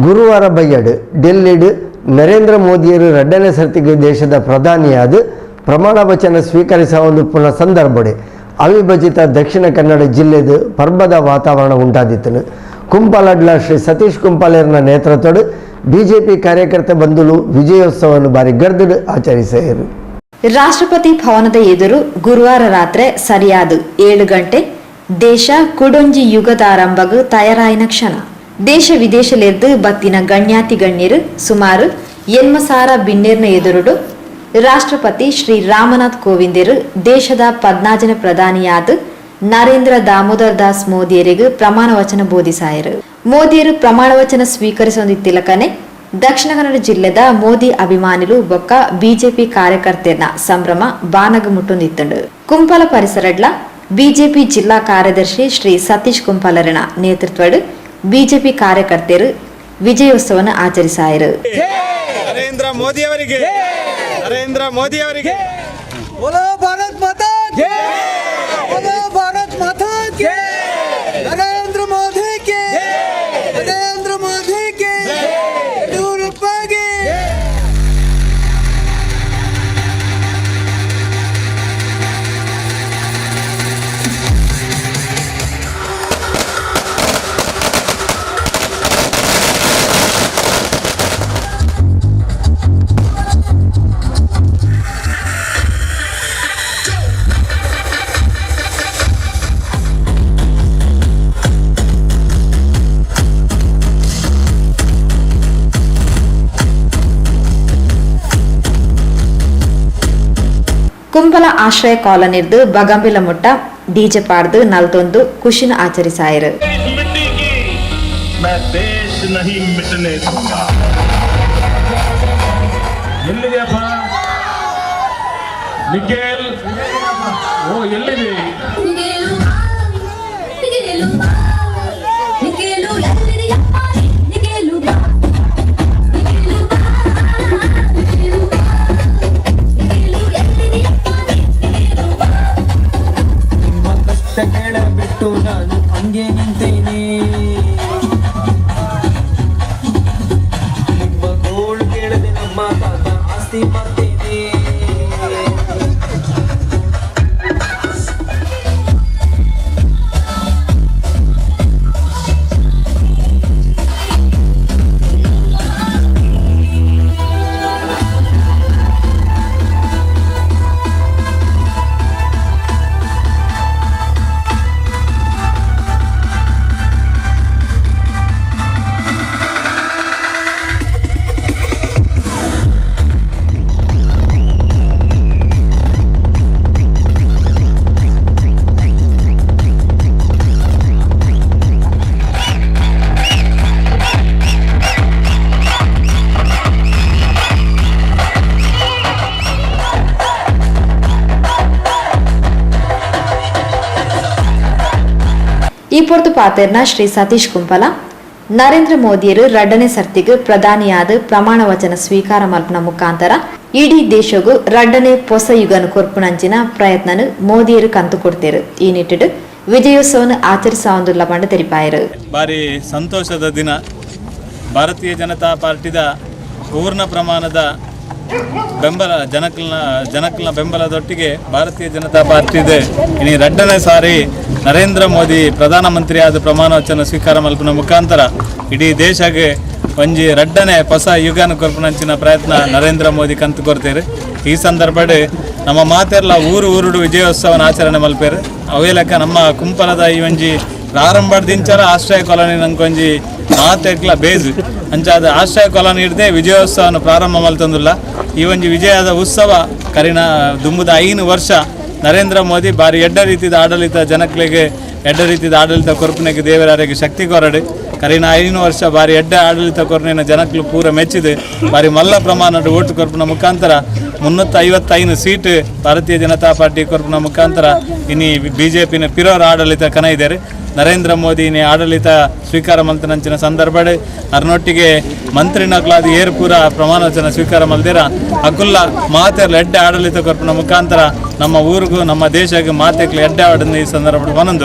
ಗುರುವಾರ ಬಯ್ಯಡ್ ಡೆಲ್ಲಿಡ್ ನರೇಂದ್ರ ಮೋದಿಯರು ರಡ್ಡನೇ ಸರ್ತಿಗೆ ದೇಶದ ಪ್ರಧಾನಿಯಾದ ಪ್ರಮಾಣ ವಚನ ಸ್ವೀಕರಿಸುವ ಸಂದರ್ಭಡೆ ಅವಿಭಜಿತ ದಕ್ಷಿಣ ಕನ್ನಡ ಜಿಲ್ಲೆದು ಪರ್ಬದ ವಾತಾವರಣ ಉಂಟಾದಿತ್ತನು. ಕುಂಪಾಲಡ್ಲ ಶ್ರೀ ಸತೀಶ್ ಕುಂಪಾಲೇರ್ನ ನೇತೃತ್ವದ ಬಿಜೆಪಿ ಕಾರ್ಯಕರ್ತ ಬಂಧುಲು ವಿಜಯೋತ್ಸವವನ್ನು ಬಾರಿ ಗರ್ದಡ್ ಆಚರಿಸಿದರು. ರಾಷ್ಟ್ರಪತಿ ಭವನದ ಎದುರು ಗುರುವಾರ ರಾತ್ರಿ ಸರಿಯಾದ 7 ಗಂಟೆ ದೇಶ ಕುಡೊಂಜಿ ಯುಗದಾರಂಭಗ್ ತಯಾರಾಯಿನ ಕ್ಷಣ. ದೇಶ ವಿದೇಶಲೆರ್ದು ಬತ್ತಿನ ಗಣ್ಯಾತಿ ಗಣ್ಯರು ಸುಮಾರು 80,000 ಬಿನ್ನೇರ್ನ ಎದುರುಡು ರಾಷ್ಟ್ರಪತಿ ಶ್ರೀ ರಾಮನಾಥ್ ಕೋವಿಂದರು ದೇಶದ 14ನೇ ಪ್ರಧಾನಿಯಾದ ನರೇಂದ್ರ ದಾಮೋದರ್ ದಾಸ್ ಮೋದಿಯರಿಗೆ ಪ್ರಮಾಣ ವಚನ ಬೋಧಿಸಾಯರು. ಮೋದಿಯರು ಪ್ರಮಾಣ ವಚನ ಸ್ವೀಕರಿಸೊಂದಿತ್ತಿಲಕನೆ ದಕ್ಷಿಣ ಕನ್ನಡ ಜಿಲ್ಲೆದ ಮೋದಿ ಅಭಿಮಾನಿಲು ಬೊಕ್ಕ ಬಿಜೆಪಿ ಕಾರ್ಯಕರ್ತೆರ್ನ ಸಂಭ್ರಮ ಬಾನಗ ಮುಟ್ಟೊಂದಿತ್ತಂಡು. ಕುಂಪಾಲ ಪರಿಸರಡ್ಲ ಬಿಜೆಪಿ ಜಿಲ್ಲಾ ಕಾರ್ಯದರ್ಶಿ ಶ್ರೀ ಸತೀಶ್ ಕುಂಪಾಲರನ ನೇತೃತ್ವಡ್ ಬಿಜೆಪಿ ಕಾರ್ಯಕರ್ತೆರು ವಿಜಯೋತ್ಸವನ ಆಚರಿಸಾಯರು. ನರೇಂದ್ರ ಮೋದಿ ಅವರಿಗೆ, ನರೇಂದ್ರ ಮೋದಿ ಅವರಿಗೆ, बोलो भारत माता की, बोलो भारत माता की, नरेंद्र मोदी की, नरेंद्र मोदी की, ಯಡಿಯೂರಪ್ಪಗೆ. ಕುಂಬಲ ಆಶ್ರಯ ಕಾಲೋನಿರ್ದು ಬಗಂಬಿಲ ಮುಟ್ಟ ಡಿಜೆ ಪಾಡ್ದು ನಲ್ತೊಂದು ಖುಷಿನ ಆಚರಿಸಾಯರು. इस मिट्टी की मैं देश नहीं मिटने दूंगा. ಎಲ್ಲಿದೆಯಪ್ಪ ನಿಖೇಲ್? ಓ, ಎಲ್ಲಿದೆ? ನಿಖೇಲು ನಿಖೇಲು ನಿಖೇಲು ಎಲ್ಲಿದೆಯಪ್ಪ ನಿಖೇಲು ನಿಖೇಲು ನಿಖೇಲು ನಿಖೇಲು ಎಲ್ಲಿದೆಯಪ್ಪ ನಿಖೇಲು. ನಿಮ್ಮ ಕಷ್ಟ ಕೇಳ ಬಿಟ್ಟು ನಾನು ಹಂಗೆ ನಿಂತೇನೆ, ನಿಮ್ಮ ಗೋಳು ಕೇಳದೆ ನಮ್ಮ ತಾತ ಆಸ್ತಿ ಮಾಡ್ತೇನೆ. ಈ ಪೊರ್ತು ಪಾತೆರ್ನ ಶ್ರೀ ಸತೀಶ್ ಕುಂಪಲ ನರೇಂದ್ರ ಮೋದಿಯರು ರಡ್ಡನೇ ಸರ್ತಿಗೆ ಪ್ರಧಾನಿಯಾದ ಪ್ರಮಾಣ ವಚನ ಸ್ವೀಕಾರ ಮಲ್ಪನ ಮುಖಾಂತರ ಇಡೀ ದೇಶಗೂ ರಡ್ಡನೇ ಪೊಸ ಯುಗನು ಕೊರ್ಪುನಂಚಿನ ಪ್ರಯತ್ನನು ಮೋದಿಯರು ಕಂತು ಕೊಡ್ತೇರು. ಈ ನಿಟ್ಟಿಡು ವಿಜಯೋತ್ಸವನ ಆಚರಿಸಾವಂದುಲ್ಲ ಪಂಡ ತೆರಿಪಾಯರು. ಭಾರಿ ಸಂತೋಷದ ದಿನ. ಭಾರತೀಯ ಜನತಾ ಪಾರ್ಟಿದ ಪೂರ್ಣ ಪ್ರಮಾಣದ ಬೆಂಬಲ, ಜನಕ್ಲನ ಜನಕ್ಲನ ಬೆಂಬಲದೊಟ್ಟಿಗೆ ಭಾರತೀಯ ಜನತಾ ಪಾರ್ಟಿದೆ ಇನಿ ರಡ್ಡನೇ ಸಾರಿ ನರೇಂದ್ರ ಮೋದಿ ಪ್ರಧಾನಮಂತ್ರಿಯಾದ ಪ್ರಮಾಣ ವಚನ ಸ್ವೀಕಾರ ಮಲ್ಪನ ಮುಖಾಂತರ ಇಡೀ ದೇಶಕ್ಕೆ ಒಂಜಿ ರಡ್ಡನೆ ಹೊಸ ಯುಗನ ಕೊರ್ಪುನಂಚಿನ ಪ್ರಯತ್ನ ನರೇಂದ್ರ ಮೋದಿ ಕಂತು ಕೊಡ್ತೇವೆ. ಈ ಸಂದರ್ಭಡ್ ನಮ್ಮ ಮಾತೆರ್ಲ ಊರು ಊರುಡು ವಿಜಯೋತ್ಸವನ ಆಚರಣೆ ಮಲ್ಪೇರು. ಅವೇ ಲೆಕ್ಕ ನಮ್ಮ ಕುಂಪಲದ ಈ ಒಂಜಿ ಪ್ರಾರಂಭದಿಂಚರ ಆಶ್ರಯ ಕಾಲೋನಿ ನಂಕೊಂಜಿ ಮಾತೆಕ್ಲ ಬೇಜ್ ಅಂಚಾದ ಆಶ್ರಯ ಕಾಲೋನಿ ಹಿಡ್ದೆ ವಿಜಯೋತ್ಸವನ ಪ್ರಾರಂಭ ಮಲ್ತಂದುಲ್ಲ. ಈ ಒಂಜಿ ವಿಜಯದ ಉತ್ಸವ ಕರಿನ ದುಂಬುದ 5 ವರ್ಷ ನರೇಂದ್ರ ಮೋದಿ ಬಾರಿ ಎಡ್ಡ ರೀತಿದ ಆಡಳಿತ, ಜನಕ್ಲೆಗೆ ಎಡ್ಡ ರೀತಿದ ಆಡಳಿತ ಕೊರ್ಪುನೆಗೆ ದೇವರಾರಿಗೆ ಶಕ್ತಿ ಕೊರಡು. ಕರಿನ 5 ವರ್ಷ ಬಾರಿ ಎಡ್ಡ ಆಡಳಿತ ಕೊರ್ನಿನ ಜನಕ್ಲು ಪೂರ ಮೆಚ್ಚಿದೆ. ಬಾರಿ ಮಲ್ಲ ಪ್ರಮಾಣದ ಓಟು ಕೊರ್ಪಿನ ಮುಖಾಂತರ 355 ಸೀಟ್ ಭಾರತೀಯ ಜನತಾ ಪಾರ್ಟಿ ಕೊರ್ಪಿನ ಮುಖಾಂತರ ಇನಿ ಬಿಜೆಪಿನ ಪಿರೋರ ಆಡಳಿತ ಕನ ಇದ್ದಾರೆ. ನರೇಂದ್ರ ಮೋದಿ ಇನಿ ಆಡಳಿತ ಸ್ವೀಕಾರ ಮಲ್ತನಂಚಿನ ಸಂದರ್ಭಡ್ ಅರ್ನೊಟ್ಟಿಗೆ ಮಂತ್ರಿನಕ್ಲಾದ ಏರ್ ಪೂರ ಪ್ರಮಾಣ ವಚನ ಸ್ವೀಕಾರ ಮಲ್ದಿರ ಅಕುಲ್ಲ ಮಾತೆರ್ಲ ಎಡ್ಡೆ ಆಡಳಿತ ಕೊರ್ಪಿನ ಮುಖಾಂತರ ನಮ್ಮ ಊರಿಗೂ ನಮ್ಮ ದೇಶಕ್ಕೆ ಮಾತೆಕ್ಲು ಎಡ್ಡೆ ಆಡನ್ನು ಈ ಸಂದರ್ಭ ಒಂದೊಂದು.